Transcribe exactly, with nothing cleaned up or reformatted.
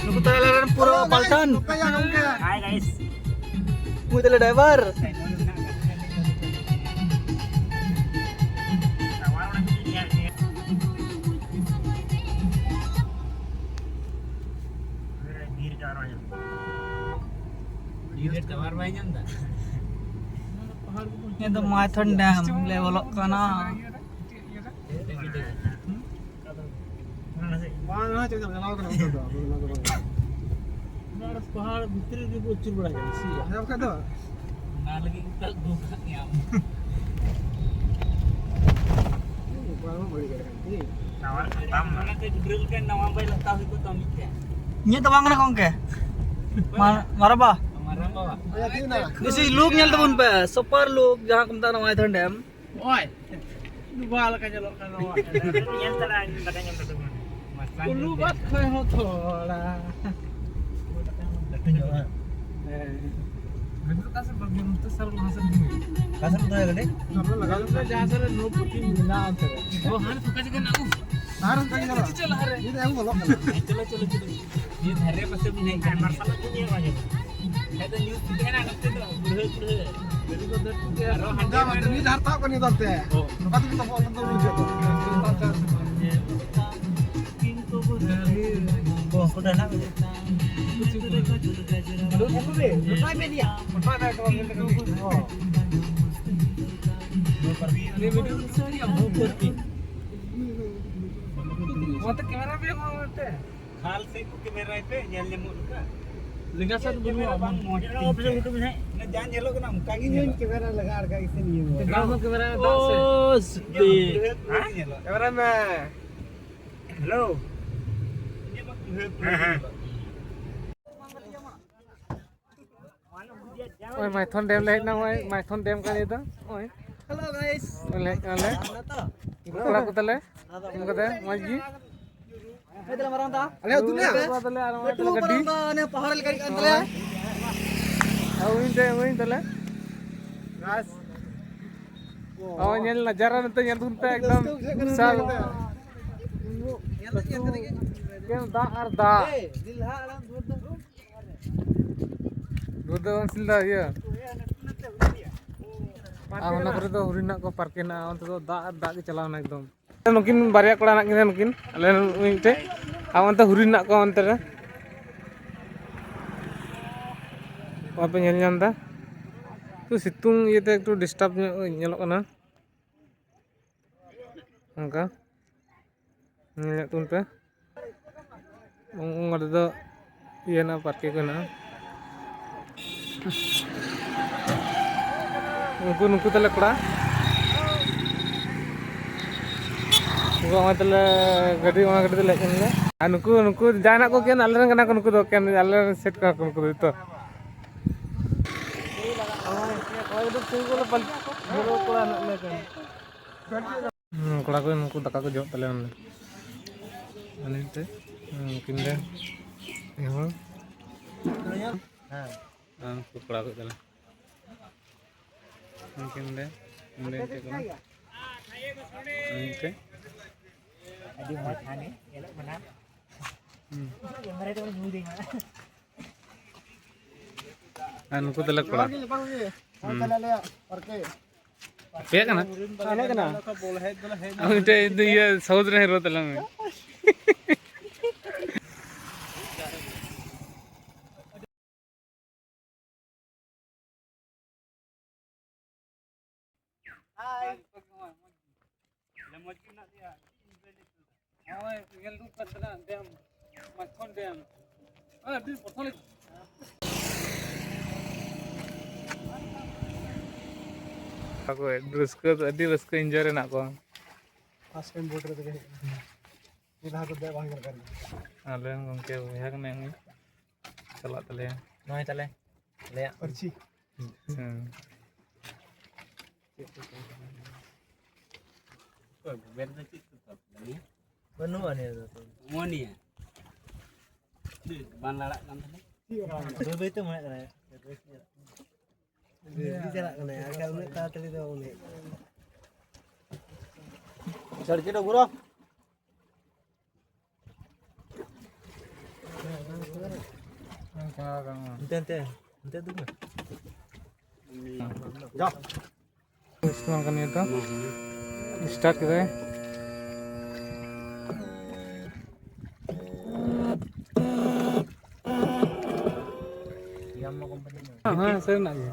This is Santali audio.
ᱱᱩᱠᱩ ᱛᱟᱞᱮ ᱨᱮᱱ ᱯᱩᱨᱟᱹ ᱯᱟᱞᱴᱟᱱ᱾ ᱱᱚᱝᱠᱟᱭᱟ ᱜᱚᱝᱠᱮ᱾ ᱦᱟᱭ ᱜᱟᱭᱥ᱾ ᱩᱱᱤ ᱛᱟᱞᱮ ᱰᱨᱟᱭᱵᱷᱟᱨ᱾ ᱵᱤᱨ ᱴᱟᱣᱟᱨ ᱵᱟᱭ ᱧᱟᱢ᱾ ᱵᱤᱨ ᱴᱟᱣᱟᱨ ᱵᱟᱭ ᱧᱟᱢ ᱮᱫᱟ᱾ ᱱᱤᱭᱟᱹ ᱫᱚ ᱢᱟᱭᱛᱷᱚᱱ ᱰᱮᱢ ᱞᱮ ᱵᱚᱞᱚᱜ ᱠᱟᱱᱟ᱾ ᱵᱟᱝ, ᱱᱚᱣᱟ ᱪᱮᱫ ᱞᱮᱠᱟᱢ ᱪᱟᱞᱟᱣ ᱠᱟᱱᱟ ᱚᱱᱛᱮ ᱫᱚ? ᱟᱫᱚ ᱚᱱᱟ ᱫᱚ ᱵᱟᱝ᱾ ᱚᱱᱟ ᱯᱟᱦᱟᱲ ᱵᱷᱤᱛᱨᱤ ᱨᱮᱜᱮ ᱠᱚ ᱟᱹᱪᱩᱨ ᱵᱟᱲᱟᱭ ᱠᱟᱱᱟ, ᱥᱤ᱾ ᱦᱮᱸ, ᱵᱟᱠᱷᱟᱡ ᱫᱚ᱾ ᱚᱱᱟ ᱞᱟᱹᱜᱤᱫ ᱜᱮ ᱛᱚ ᱟᱹᱜᱩ ᱟᱠᱟᱫ ᱢᱮᱭᱟ ᱟᱢ᱾ ᱵᱟᱝ ᱵᱟᱹᱲᱤᱡ ᱠᱟᱱᱟ, ᱴᱷᱤᱠ᱾ ᱱᱟᱣᱟ ᱠᱷᱟᱛᱟᱢ ᱱᱟ᱾ ᱚᱱᱟᱛᱮ ᱜᱤᱫᱽᱨᱟᱹ ᱞᱮᱠᱟ ᱱᱟᱣᱟ ᱢᱳᱵᱟᱭᱤᱞ ᱦᱟᱛᱟᱣ ᱦᱩᱭ ᱠᱚᱜ ᱛᱟᱢᱟ ᱢᱤᱫᱴᱮᱱ᱾ ᱤᱧᱟᱹᱜ ᱫᱚ ᱵᱟᱝ ᱠᱟᱱᱟ ᱜᱚᱝᱠᱮ᱾ ᱢᱟ-, ᱢᱟᱨᱟᱝᱵᱟ᱾ ᱢᱟᱨᱟᱝᱵᱟ᱾ ᱟᱪᱪᱷᱟ, ᱴᱷᱤᱠ ᱢᱮᱱᱟᱜᱼᱟ᱾ ᱵᱮᱥᱤ ᱞᱩᱠ ᱧᱮᱞ ᱛᱟᱵᱚᱱ ᱯᱮ, ᱥᱩᱯᱟᱨ ᱞᱩᱠ ᱡᱟᱦᱟᱸ ᱠᱚ ᱢᱮᱛᱟᱜ ᱠᱟᱱᱟ ᱢᱟᱭᱛᱷᱚᱱ ᱰᱮᱢ᱾ ᱳᱭ, ᱰᱩᱵᱟ ᱞᱮᱠᱟ ᱧᱮᱞᱚᱜ ᱠᱟᱱᱟ ᱱᱚᱣᱟ᱾ ᱧᱮᱞ ᱛᱟᱨᱟ, ᱤᱧ ᱵᱟᱠᱟ ᱧᱮᱞ ᱛᱟᱨᱟ᱾ ᱩᱞᱩ ᱵᱟᱫ ᱠᱷᱚᱡ ᱦᱚᱸ ᱛᱷᱚᱲᱟ᱾ ᱞᱟᱹᱴᱩ ᱧᱚᱜ, ᱦᱮᱸ᱾ ᱦᱮᱸ᱾ ᱜᱟᱹᱰᱤ ᱫᱚ ᱚᱠᱟ ᱥᱮᱫ ᱵᱟᱝ ᱧᱟᱢ, ᱱᱚᱛᱮ ᱥᱟᱨ ᱞᱟᱦᱟ ᱥᱮᱫ ᱜᱮ᱾ ᱚᱠᱟ ᱥᱮᱫ ᱫᱚᱦᱚᱭᱟ ᱜᱟᱹᱰᱤ? ᱟᱯᱮ ᱞᱟᱜᱟ ᱞᱮᱯᱮ, ᱡᱟᱦᱟᱸ ᱥᱮᱫ ᱨᱮ ᱱᱚ ᱯᱩᱴᱷᱤ ᱢᱮᱱᱟᱜᱼᱟ ᱚᱱᱛᱮ ᱨᱮ᱾ ᱚ, ᱦᱟᱱᱮ ᱯᱷᱟᱸᱠᱟ ᱡᱟᱭᱜᱟ ᱨᱮᱱᱟᱜ ᱟᱹᱜᱩ᱾ ᱟᱨ ᱚᱱᱠᱟ ᱜᱮ ᱪᱟᱞᱟᱜᱼᱟ᱾ ᱪᱚ ᱞᱟᱦᱟ ᱨᱮ᱾ ᱱᱤᱭᱟᱹ ᱫᱚ ᱟᱹᱜᱩ ᱵᱚᱞᱚᱜ ᱠᱟᱱᱟ᱾ ᱪᱚᱞᱚ, ᱪᱚᱞᱚ, ᱪᱚᱞᱚ᱾ ᱱᱤᱭᱟᱹ ᱫᱷᱟᱨᱮ ᱯᱟᱥᱮ ᱵᱚᱱ ᱦᱮᱡ ᱠᱟᱱᱟ᱾ ᱢᱟᱨᱥᱟᱞ ᱟᱹᱜᱩ ᱱᱤᱭᱟᱹ ᱵᱟᱝ ᱧᱟᱢᱚᱜᱼᱟ᱾ ᱦᱮᱸ, ᱛᱚ ᱧᱩᱛ ᱛᱟᱦᱮᱱᱟ ᱱᱚᱛᱮ ᱫᱚ, ᱵᱩᱲᱦᱟᱹ, ᱵᱩᱲᱦᱟᱹ᱾ ᱜᱟᱹᱰᱤ ᱠᱚ ᱫᱮᱡ ᱠᱚᱜᱮ᱾ ᱟᱨᱚ ᱦᱟᱸᱰᱮ ᱵᱟᱝ, ᱢᱟᱱᱮ ᱢᱤᱫ ᱫᱷᱟᱨ ᱛᱟᱵ ᱠᱟᱱ ᱱᱤᱭᱟᱹ ᱫᱚ ᱚᱱᱛᱮ᱾ ᱚ᱾ ᱱᱚᱝᱠᱟ ᱛᱮᱜᱮ ᱛᱚ ᱵᱚᱞᱚ ᱫᱚ ᱵᱩᱡᱷᱟᱹᱜ ᱠᱟᱱᱟ᱾ ᱚ, ᱩᱱᱠᱩ ᱫᱚ ᱦᱮᱱᱟᱜ ᱠᱚᱜᱮ᱾ ᱚ᱾ ᱱᱚᱛᱮ ᱠᱮᱢᱮᱨᱟ ᱯᱮ ᱮᱢᱟ ᱱᱚᱛᱮ᱾ ᱠᱷᱟᱞ ᱥᱮᱫ ᱠᱚ ᱠᱮᱢᱮᱨᱟᱭ ᱯᱮ, ᱧᱮᱞ ᱧᱟᱢᱚᱜ ᱞᱮᱠᱟ᱾ ᱞᱮᱸᱜᱟ ᱥᱮᱫ ᱫᱚ ᱵᱟᱹᱱᱩᱜᱼᱟ᱾ ᱠᱮᱢᱮᱨᱟ ᱵᱟᱝ ᱢᱚᱡᱽ ᱴᱷᱤᱠ ᱜᱮᱭᱟ᱾ ᱚᱱᱟ ᱡᱟ ᱧᱮᱞᱚᱜ ᱠᱟᱱᱟ ᱚᱱᱠᱟ ᱜᱮ ᱤᱧ ᱦᱚᱧ ᱧᱮᱞᱚᱜᱼᱟ᱾ ᱠᱮᱢᱮᱨᱟ ᱞᱟᱜᱟ ᱟᱨ ᱠᱟᱜ ᱜᱮᱥᱮ ᱱᱤᱭᱟᱹ ᱢᱟ᱾ ᱫᱟᱜ ᱦᱚᱸ ᱠᱮᱢᱮᱨᱟ ᱢᱮ, ᱫᱟᱜ ᱥᱮ᱾ ᱚ, ᱥᱩᱛᱤ᱾ ᱤᱧᱟᱹᱜ ᱢᱟ ᱯᱩᱨᱟᱹ ᱯᱩᱨᱟᱹ ᱜᱮ ᱧᱮᱞᱚᱜᱼᱟ᱾ ᱠᱮᱢᱮᱨᱟ ᱢᱮ᱾ ᱦᱮᱞᱳ᱾ ᱤᱧᱟᱹᱜ ᱢᱟ ᱯᱩᱨᱟᱹ ᱯᱩᱨᱟᱹ ᱦᱮᱸ, ᱜᱮ ᱦᱮᱸ᱾ ᱧᱮᱞᱚᱜᱼᱟ᱾ ᱱᱚᱜᱼᱚᱭ ᱢᱟᱭᱛᱷᱚᱱ ᱰᱮᱢ ᱞᱮ ᱦᱮᱡ ᱮᱱᱟ, ᱱᱚᱜᱼᱚᱭ ᱢᱟᱭᱛᱷᱚᱱ ᱰᱮᱢ ᱠᱟᱱ ᱤᱭᱟᱹ ᱫᱚ, ᱱᱚᱜᱼᱚᱭ᱾ Hello guys᱾ ᱱᱚᱜᱼᱚᱭ ᱞᱮ ᱦᱮᱡ ᱠᱟᱱᱟᱞᱮ᱾ ᱩᱱᱠᱩ ᱠᱚᱲᱟ ᱠᱚ ᱛᱟᱞᱮ, ᱩᱱᱠᱩ ᱠᱟᱛᱮ ᱢᱚᱡᱽ ᱜᱮ᱾ ᱦᱮᱡ ᱫᱟᱞᱮ ᱢᱟᱨᱟᱝ ᱫᱟ᱾ ᱟᱞᱮ ᱩᱛᱩ ᱞᱮ ᱟᱯᱮ? ᱩᱱᱠᱩ ᱠᱚᱲᱟ ᱛᱟᱞᱮ ᱟᱨ ᱱᱚᱜᱼᱚᱭ ᱞᱟᱹᱴᱩ ᱛᱟᱞᱮ ᱜᱟᱹᱰᱤ᱾ ᱢᱟᱨᱟᱝ ᱫᱟ, ᱚᱱᱮ ᱯᱟᱦᱟᱲ ᱞᱮᱠᱟ ᱟᱹᱭᱠᱟᱹᱜ ᱠᱟᱱ ᱛᱟᱞᱮᱭᱟ᱾ ᱟᱨ ᱩᱱᱤ ᱫᱮ, ᱩᱱᱤ ᱛᱟᱞᱮ᱾ ᱱᱚᱜᱼᱚᱭ ᱧᱮᱞ ᱱᱟᱡᱟᱨᱟ ᱱᱚᱛᱮ ᱧᱮᱞ ᱛᱟᱵᱚᱱ ᱯᱮ, ᱟᱹᱰᱤ ᱮᱠᱫᱚᱢ ᱨᱟᱹᱥᱠᱟᱹ ᱵᱩᱡᱷᱟᱹᱜ ᱠᱟᱱᱟ ᱵᱤᱥᱟᱞ᱾ ᱱᱚᱛᱮ᱾ ᱮᱠᱮᱱ ᱫᱟᱜ ᱟᱨ ᱫᱟᱜ᱾ ᱫᱩᱫᱟᱹ ᱵᱟᱝ ᱥᱤᱞᱫᱟ ᱤᱭᱟᱹ᱾ ᱟᱨ ᱚᱱᱟ ᱠᱚᱨᱮ ᱫᱚ ᱦᱚᱨᱤᱱ ᱦᱮᱱᱟᱜ ᱠᱚ, ᱯᱟᱨᱠ ᱦᱮᱱᱟᱜᱼᱟ, ᱚᱱᱛᱮ ᱫᱚ ᱫᱟᱜ ᱟᱨ ᱫᱟᱜ ᱜᱮ ᱪᱟᱞᱟᱣᱱᱟ ᱮᱠᱫᱚᱢ᱾ ᱱᱩᱠᱤᱱ ᱵᱟᱨᱭᱟ ᱠᱚᱲᱟ ᱦᱮᱱᱟᱜ ᱠᱤᱱᱟ, ᱱᱩᱠᱤᱱ ᱟᱞᱮ ᱢᱤᱫᱴᱮᱡ, ᱟᱨ ᱚᱱᱛᱮ ᱦᱚᱨᱤᱱ ᱦᱮᱱᱟᱜ ᱠᱚᱣᱟ ᱚᱱᱛᱮ ᱨᱮ᱾ ᱵᱟᱯᱮ ᱧᱮᱞ ᱧᱟᱢ ᱮᱫᱟ? ᱛᱚ ᱥᱤᱛᱩᱝ ᱤᱭᱟᱹᱛᱮ ᱮᱠᱴᱩ ᱰᱤᱥᱴᱟᱵᱽ ᱧᱚᱜ ᱧᱮᱞᱚᱜ ᱠᱟᱱᱟ᱾ ᱚᱱᱠᱟ ᱧᱮᱞ ᱧᱚᱜ ᱛᱟᱵᱚᱱ ᱯᱮ᱾ ᱚᱱ-, ᱚᱱᱠᱟ ᱛᱮᱫᱚ ᱤᱭᱟᱹ ᱦᱮᱱᱟᱜᱼᱟ, ᱯᱟᱨᱠᱤᱝ ᱠᱚ ᱦᱮᱱᱟᱜᱼᱟ᱾ ᱩᱱᱠᱩ, ᱱᱩᱠᱩ ᱛᱟᱞᱮ ᱠᱚᱲᱟ᱾ ᱱᱩᱠᱩ ᱱᱚᱜᱼᱚᱭ ᱛᱟᱞᱮ ᱜᱟᱹᱰᱤ, ᱚᱱᱟ ᱜᱟᱹᱰᱤ ᱛᱮᱞᱮ ᱦᱮᱡ ᱮᱱ ᱜᱮ᱾ ᱟᱨ ᱱᱩᱠᱩ, ᱱᱩᱠᱩ ᱡᱟᱦᱟᱸ ᱦᱮᱱᱟᱜ ᱠᱚ ᱮᱠᱮᱱ ᱟᱞᱮ ᱨᱮᱱ ᱠᱟᱱᱟ ᱠᱚ, ᱱᱩᱠᱩ ᱫᱚ ᱮᱠᱮᱱ ᱟᱞᱮ ᱨᱮᱱ ᱥᱮᱴ ᱠᱟᱱᱟ ᱠᱚ, ᱱᱩᱠᱩ ᱫᱚ ᱡᱚᱛᱚ᱾ ᱦᱩᱸ, ᱠᱚᱲᱟ ᱠᱚ ᱱᱩᱠᱩ ᱫᱟᱠᱟ ᱠᱚ ᱡᱚᱢᱮᱫ ᱛᱟᱞᱮᱭᱟ ᱱᱚᱸᱰᱮ᱾ ᱟᱞᱮ ᱢᱤᱫᱴᱮᱡ, ᱦᱩᱸ, ᱩᱱᱠᱤᱱ ᱨᱮᱱ ᱢᱤᱫ ᱦᱚᱲ᱾ ᱦᱮᱸ᱾ ᱟᱨ ᱩᱱᱠᱩ ᱠᱚᱲᱟ ᱠᱚ ᱛᱟᱞᱮ᱾ ᱩᱱᱠᱤᱱ ᱨᱮᱱ, ᱩᱱᱤ ᱢᱤᱫᱴᱮᱡ ᱠᱚᱲᱟ᱾ ᱩᱱᱤ ᱢᱤᱫᱴᱮᱡ᱾ ᱟᱹᱰᱤ ᱢᱚᱡᱽ ᱦᱟᱱᱮ ᱧᱮᱞᱚᱜ ᱠᱟᱱᱟ᱾ ᱦᱩᱸ᱾ ᱠᱮᱢᱮᱨᱟ ᱛᱮᱵᱚᱱ ᱧᱩᱨ ᱮᱱᱟ᱾ ᱟᱨ ᱱᱩᱠᱩ ᱛᱟᱞᱮ ᱠᱚᱲᱟ᱾ ᱦᱩᱸ᱾ ᱟᱯᱮᱭᱟᱜ ᱠᱟᱱᱟ? ᱟᱞᱮ ᱠᱟᱱᱟ᱾ ᱟᱨ ᱢᱤᱫᱴᱮᱡ ᱤᱭᱟᱹ ᱥᱟᱣᱩᱛᱷ ᱨᱮᱱ ᱦᱤᱨᱳ ᱛᱟᱞᱟᱝ ᱢᱮ᱾ ᱦᱟᱭ᱾ ᱢᱚᱡᱽ ᱜᱮ ᱢᱮᱱᱟᱜ ᱞᱮᱭᱟ᱾ ᱱᱚᱜᱼᱚᱭ ᱧᱮᱞ ᱩᱰᱩᱠ ᱠᱟᱱ ᱛᱟᱦᱮᱱᱟ ᱰᱮᱢ, ᱢᱟᱪᱠᱚᱱ ᱰᱮᱢ᱾ ᱦᱮᱸ, ᱟᱹᱰᱤ ᱵᱚᱛᱚᱨ ᱞᱮ ᱟᱠᱚ ᱟᱹᱰᱤ ᱨᱟᱹᱥᱠᱟᱹ, ᱟᱹᱰᱤ ᱨᱟᱹᱥᱠᱟᱹ ᱤᱱᱡᱚᱭ ᱨᱮ ᱦᱮᱱᱟᱜ ᱠᱚᱣᱟ᱾ ᱯᱷᱟᱥᱴ ᱴᱟᱭᱤᱢ ᱵᱳᱴ ᱨᱮ ᱫᱮᱡ ᱦᱩᱭᱩᱜ ᱠᱟᱱᱟ᱾ ᱱᱤᱭᱟᱹ ᱞᱟᱦᱟ ᱫᱚ ᱫᱮᱡ ᱵᱟᱝ ᱦᱩᱭ ᱠᱟᱱᱟ᱾ ᱟᱞᱮ ᱨᱮᱱ ᱜᱚᱢᱠᱮ ᱵᱚᱭᱦᱟ ᱠᱟᱱᱟᱭ ᱩᱱᱤ, ᱪᱟᱞᱟᱜ ᱛᱟᱞᱮᱭᱟ᱾ ᱱᱚᱜᱼᱚᱭ ᱛᱟᱞᱮ ᱟᱞᱮᱭᱟᱜ ᱯᱟᱹᱨᱪᱷᱤ᱾ ᱦᱮᱸ᱾ ᱵᱟᱹᱱᱩᱜᱼᱟ ᱱᱤᱭᱟᱹ ᱫᱚ᱾ ᱱᱚᱜᱼᱚ ᱱᱤᱭᱟᱹ᱾ ᱵᱟᱝ ᱞᱟᱲᱟᱜ ᱠᱟᱱ ᱛᱟᱦᱮᱸᱫ᱾ ᱵᱟᱹᱭ ᱵᱟᱹᱭ ᱛᱮ ᱢᱚᱱᱮᱜ ᱠᱟᱱᱟ᱾ ᱡᱚᱞᱫᱤ ᱪᱟᱞᱟᱜ ᱠᱟᱱᱟᱭ, ᱟᱨ ᱵᱟᱠᱷᱟᱡ ᱩᱱᱟᱹᱜ ᱛᱟᱲᱟᱛᱟᱲᱤ ᱫᱚ ᱵᱟᱵᱚᱱ ᱦᱮᱡ ᱠᱚᱜᱼᱟ᱾ ᱪᱷᱟᱹᱲᱠᱤ ᱰᱚᱜᱽᱨᱚ᱾ ᱦᱟᱱᱛᱮ, ᱦᱟᱱᱛᱮ, ᱦᱟᱱᱛᱮ ᱩᱫᱩᱜ ᱢᱮ᱾ ᱡᱟ᱾ ᱤᱥᱛᱮᱢᱟᱞ ᱠᱟᱱ ᱜᱮᱭᱟ ᱛᱚ᱾ ᱥᱴᱟᱨᱴ ᱠᱮᱫᱟᱭ᱾ ᱦᱮᱸ, ᱥᱟᱹᱨᱤᱱᱟᱜ ᱜᱮ᱾